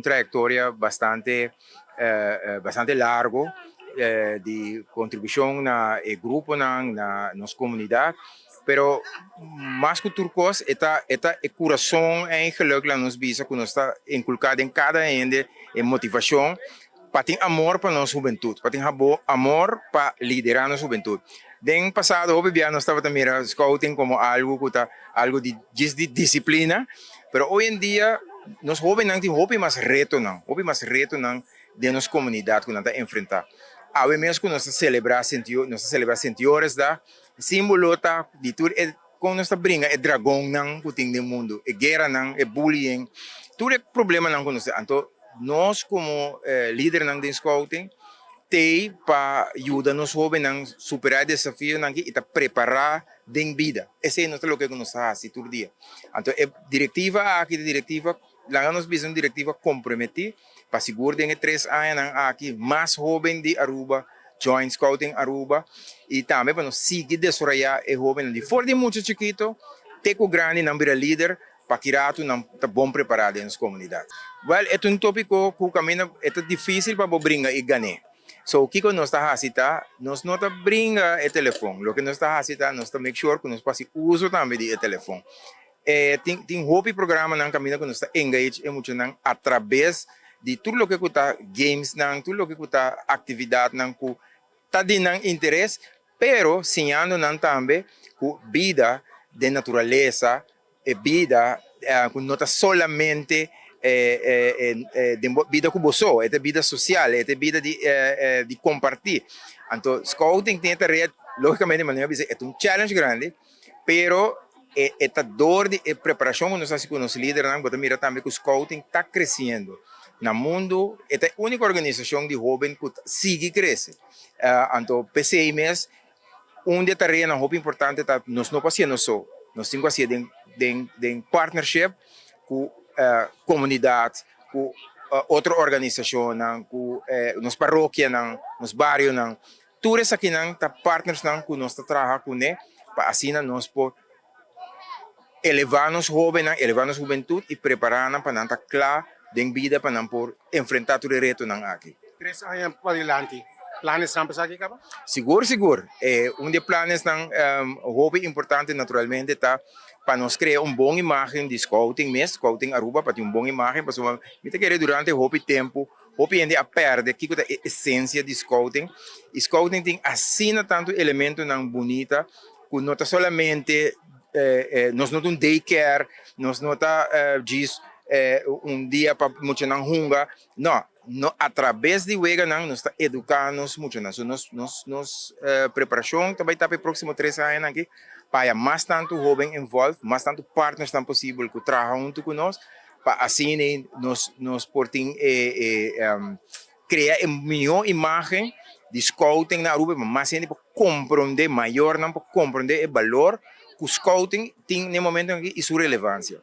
trayectoria bastante bastante largo di contribucion na e grupo, na nos comunidad. Pero mas cu tur cos, e ta e curason eigenlijk, laga nos bisa, cu nos ta inculca den cada hende e motivacion pa tin amor pa nos hubentud, pa tin amor pa lidera nos hubentud. Den pasado, hopi bia nos tabata mira scouting como algo cu ta algo di disciplina, pero hoy en dia nos hobennan tin hopi mas retonan, hopi mas retonan den nos comunidad cu nan ta enfrenta. Awe mes cu nos ta celebra Sint Joris Dag, simbolo ta di tur e con nos ta bringa e dragonnan cu tin den mundo, e gueranan, e bullying, tur e problemanan cu nos. Anto nos como lidernan di scouting tin pa yuda nos hobennan supera e desafionan y ta prepara den bida. Esey no ta loke nos ta haci tur dia. Anto e directiva aki, e directiva, laga nos bisa, un directiva comprometi pa sigur den 3 aña aki mas hoben di Aruba join Scouting Aruba y tambe pa nos sigui desaroya e hoben di for di mucho chikito te cu grandinan bira lider, pa cu rato nan ta bon prepara den nos comunidad. Well, e un topico cu caminda ta dificil pa bringa y gana. So, kico nos ta haci ta, nos no ta bringa e telefon. Loke nos ta haci ta, nos ta make sure cu nos por haci uso tambe di e telefon. Tin hopi programanan caminda cu nos ta engage e muchanan a traves di tur loke ta games nan, tur loke ta actividadnan cu ta di nan interes, pero siñando nan tambe cu bida di naturalesa e bida cu no ta solamente di bida cu bo, e bida social, e bida di comparti. Anto, scouting tin tarea, logicamente, manera bisa, e un challenge grandi, pero e ta door di e preparacion cu nos ta haci cu nos lidernan, bo ta mira tambe cu scouting ta creciendo. Na mundo, e ta e unico organisacion di hoben cu ta sigui crece. Anto, p'esey mes, un di e tareanan hopi importante ta nos no por haci so, nos tin cu haci den partnership cu comunidad, cu otro organisacion, cu nos parokianan, nos barionan. Tur esakinan ta partnersnan cu nos ta traha cune, pa asina nos por eleva nos hobennan, eleva nos hubentud y prepara nan pa nan ta cla den bida, pa nan por enfrenta tur e retonan aki. 3 aña padilanti. Planes nan pensa aki caba? Sigur, sigur. Un di e plannan hopi importante naturalmente ta pa nos crea un bon imagen di scouting mes, Scouting Aruba, pa tin un bon imagen, pasobra mi ta kere durante hopi tempo, hopi hende a perde kico ta e esencia di scouting. Y scouting tin asina tanto elementonan bunita, cu no ta solamente nos no ta un daycare, nos no ta djis un dia pa muchanan hunga, no, no, a traves di weganan nos ta educa nos muchanan. So nos preparacion tambe ta pa e proximo 3 aña aki pa mas tanto hoben involved, mas tanto partners tan posibel cu traha hunto cu nos, pa asina nos por tin crea un miho imagen di scouting na Aruba, mas hende por comprende, mayornan por comprende e balor cu scouting tin na e momento aki y su relevancia.